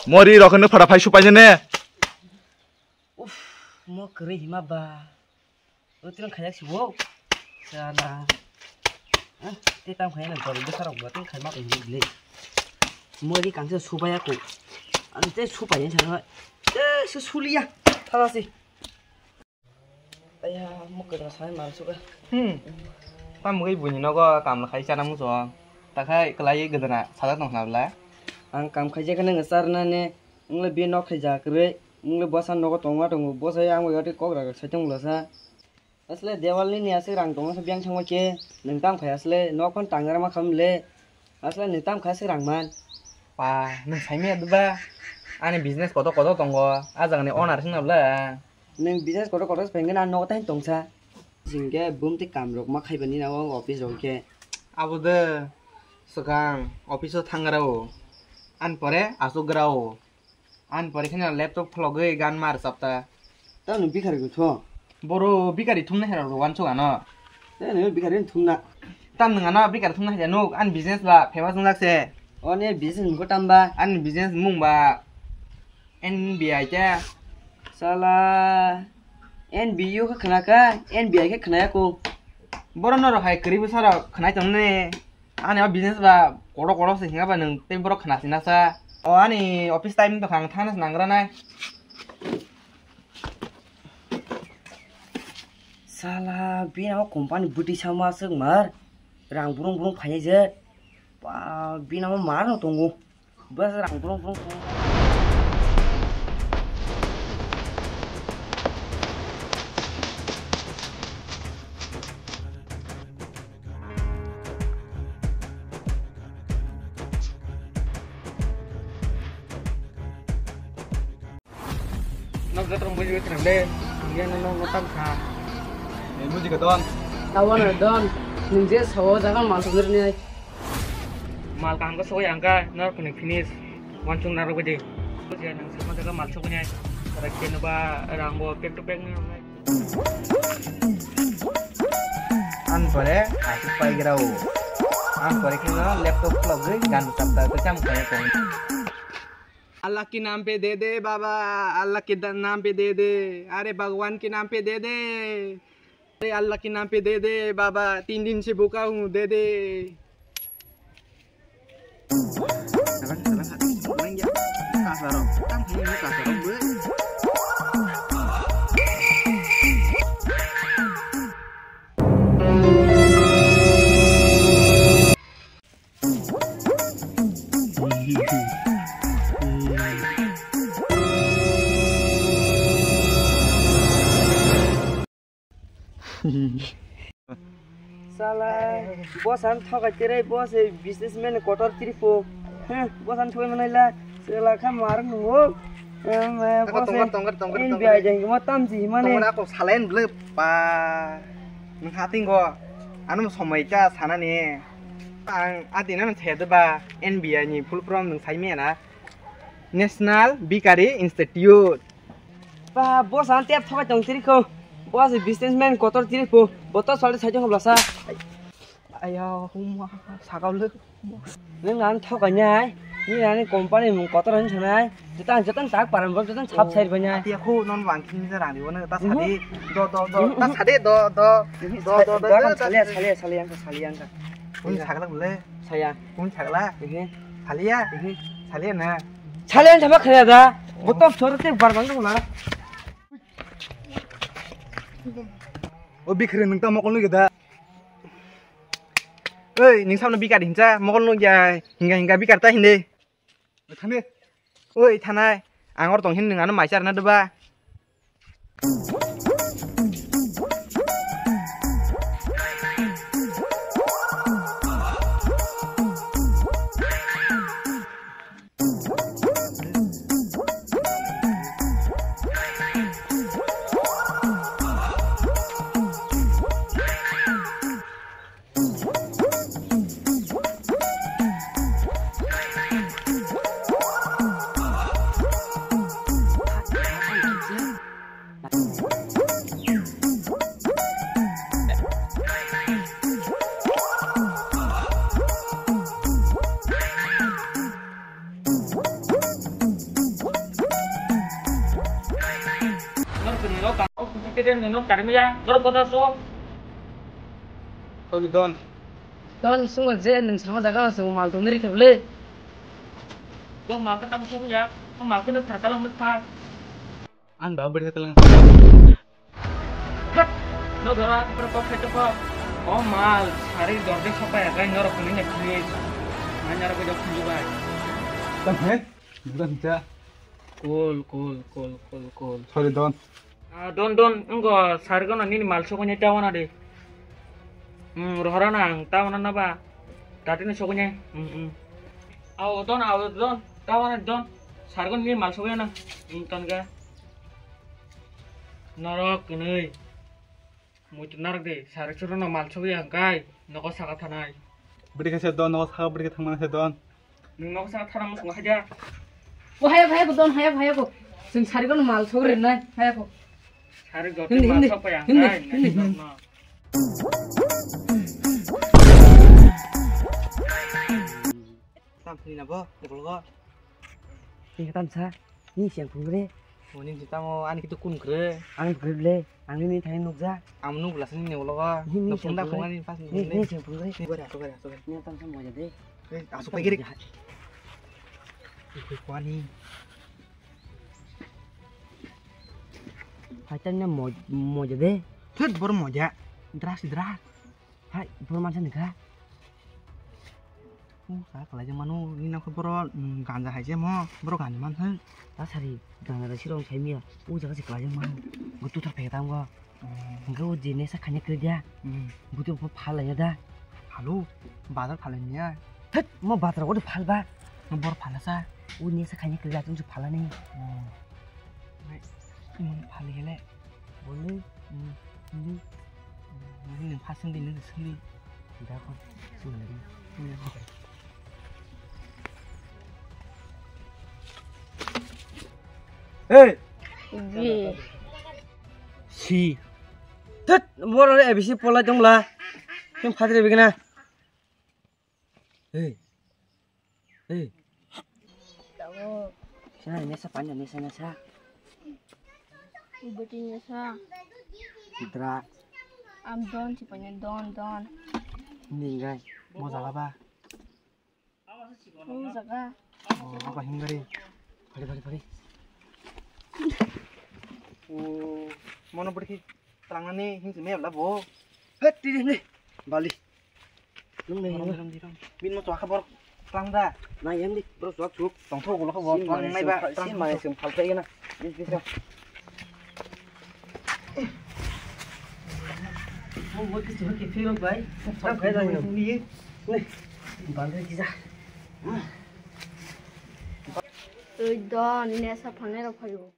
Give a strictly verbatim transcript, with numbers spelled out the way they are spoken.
Mori rok no phara phai supai ne. Uff, mo kwrwi hima ba. O tino khayak si wo. Sala. Ah, te tam khaya na gol bwsa rok bo tino khaima ko hini bile. Mori kangse supai ako. Ang te supai ne sana. Te su suliya. Thala si. Aya, mukha da sai mal suka. Hmm. Tam mui buni nogo kam khai chana muso. Takhai kelai gedena sajak tong khnabla. Ang kam khai je khana ngasar na ne. Ngle bi nok khai ja kre. Ngle bosa nogo tongma tongo. Bosa ya ang wati kok ra sai tong lasa. Asle dewal ni ni asik rang tong sa biang thangwa ke. Nang tam khai asle nok kon tangra ma kham le. Asle nang tam khai asik rang man. Pa, nang sai me duba. Ani business koto koto tongo. Ajang ni owner sing nabla. Nwng business kotor kotor se phaikhe, ang nogo tei tongsa. Chwng khe bumtwi kam rok ma khaibani na o office rok khe. Abo de swkang office o thangra o, ani pore achuk gra o, ani pore khe laptop khologwi gan ma rwchap ta. Tamo nwng bikari khe tho? Boro bikari thumna hera rw uansuk ano. Tei nwng bikari thumna. Tam nwng ano bikari thumna hera nuk, ani business ba famous wngjak se. O ne business mung ko tam ba? Ani business mung ba N B I khe. Sala, N B U khe khna kha, N B I khe khna ya ko. Borok norok hai kwrwi bwsa rok khnai tong ne. Ani o business ba kodo kodo se hinga ba nwng tei borok khna sina sa. O ani office time to khang thana se nangra nai. Sala, bini o company bwtwi sama swk mar. Rang brung brung phainai je. Ba, bini o mar no tongo. Bas rang brung brung brung. Nok jotro buji witram le, ang yan nok no tam kha. Eh, buji ka don. Tawan don, nung je sawo jaga mal songir ni. Mal kaham khe sogwi ang kha, norok ni finish. Wansuk narwk baidi. Bujiya nang sama jaga mal sogwi nai. Tara khe no ba rang bo pack to pack nai. An pore asuk pai grao. An pore khe no laptop khulogwi gan chapta kwcham khe tong. Allah ki naam pe de de baba, Allah ki da-, naam pe de de, are Bhagwan ki naam pe de de. अरे अल्लाह के नाम पे दे दे बाबा, तीन दिन से भूखा हूँ, दे दे। Sala, boss ang thokai tere, boss e businessman kotor tiri po. Heh, boss ang thokai manai la, sala kha mar nungo. Em, eh, Ako boss tongkar, e tongkar, tongkar, N B I tongkar. Jeng mo tam ji mane. Tongkar ako salain ble pa. Nung hating go. Ano somoi ka sana ni. Ang adi na saya de ba N B I ni full form nung sai me na. National Bakery Institute. Ba, boss ang tep thokai tong tiri ko. Boss businessman kotor tiri po. Botor sale sai hobla sa. Aya, huma, sakau le. Nung ang thokai nai. Ni ani company mung kotor hin sanai. Jotang, jotang tak param bro, jotang sap sai banya. Ati aku non bangkin ni rang di wana ta sadi. Do, do, do. Ta sadi, do, do. Do, do, do, do. Salia, salia, salia, salia. Uni sakla bole. Saya. Uni sakla. Ehe. Salia. Ehe. Salia na. Salia sama khaya da. Botom soro te bar bang na. O bikre nung ta mokol nugya da. Oi, ning samno bikar hinsa mokol nugya hinga hinga bikar ta hinde. Thane. Oi, thanai. Ang or tong hin nung ano mai charna deba. Nino karmiya, dor kota so. Sorry, Don. Don, sungo je nung sama jaga so mal tongri kable. Bo mal ka tam so ya, bo mal ka thar kalam thar. Ang da beri katelang. Hat! No dora, pero kok khaito kok. O mal, sari dorde sopai agai norok ni ne please. Nanyarok jok khunju bai. Tam he? Bukan ja. Cool, cool, cool, cool, cool. Sorry, Don. Ah, Don, Don, wngkha sari gano nini mal sokoni tawana de. Hmm, rohorana ang tawana na ba. Tatini sokoni. Hmm, hmm. Aw, Don, aw, Don, tawana Don. Sari gano nini mal sokoni na. Hmm, ton ga. Norok kwnwi. Muitu narwk de, sari chwrwngno mal sogwi ang kai, nogo saka thanai. Bwrwi khe se don, nogo saka bwrwi khe thangmani se don. Nwng nogo saka thana muchungo haida. O hayako, hayako, don, hayako, hayako. Chwng sari gano mal sogwi rwnai, hayako. Sari joto hindi, mal hindi, sogwi ang hindi, kai, hindi. Nai nokno. Tam phini na bo, ukulgo. Ni kata sa, ni siang phung re. Mo ni si tamo ani kitu kun kre. Ang phung le, ang ni thani nukja. Ang nuk la sini ni ulo ga. Ni, ni siang phung re. Ni, ni siang phung re. Ni bari asuk bari asuk. Ni tam sa moja de. Eh, asuk pai giri. Ikut kuani. Haitan na mo-, moja de. Thut bor moja. Dras dras. Hai, bor mansa ni kha. O, sa khlai jang mano, ni nang khe boro, mm, ganja hai je mo, boro ganja man thang. Ta sari, ganja da sirong sai miya, o jaga se khlai jang mano. Go tutar phe tang go. Mm. Hingke o je nesa khanya kri dia. Mm. Buti bo phalai ya da. Halo, bazar phalai niya. Thut, mo bazar go phal ba. Mo bor phala sa. O nesa khanya kri dia tung phala ni. Oh. Nai, imon phali hele. Bole? Hmm. Hindi. Hindi, nung phasing di, nung sili. Hindi ako. Sili. Hey! Hindi. Si. Tet, boro A B C polai tongla. Kem phadre bigna. Hey. Hey. Sina nesa panya nesa nesa. Ibeti nesa. Sidra. Am don si panya don don. Ninggai. Mo jaga ba. Mo jaga. Oh, apa hingari. Pari pari pari. Oh, mono berki. Tlangnani hing simi abla bo. Het, tiri ni. Bali. Nung ni. Rom, rom, rom. Bin mo chwaka bor. Tlang da. Na yem di. Bro chwak chuk. Tong tho gulo kho bor. Tlang nai ba. Tlang mai sum phal phai na. Bin bin. Mo mo ki chwak ki phirok bai. Phal phai da ni. Ni. Bal re ki ja. Oi don, nesa phane rok phayo.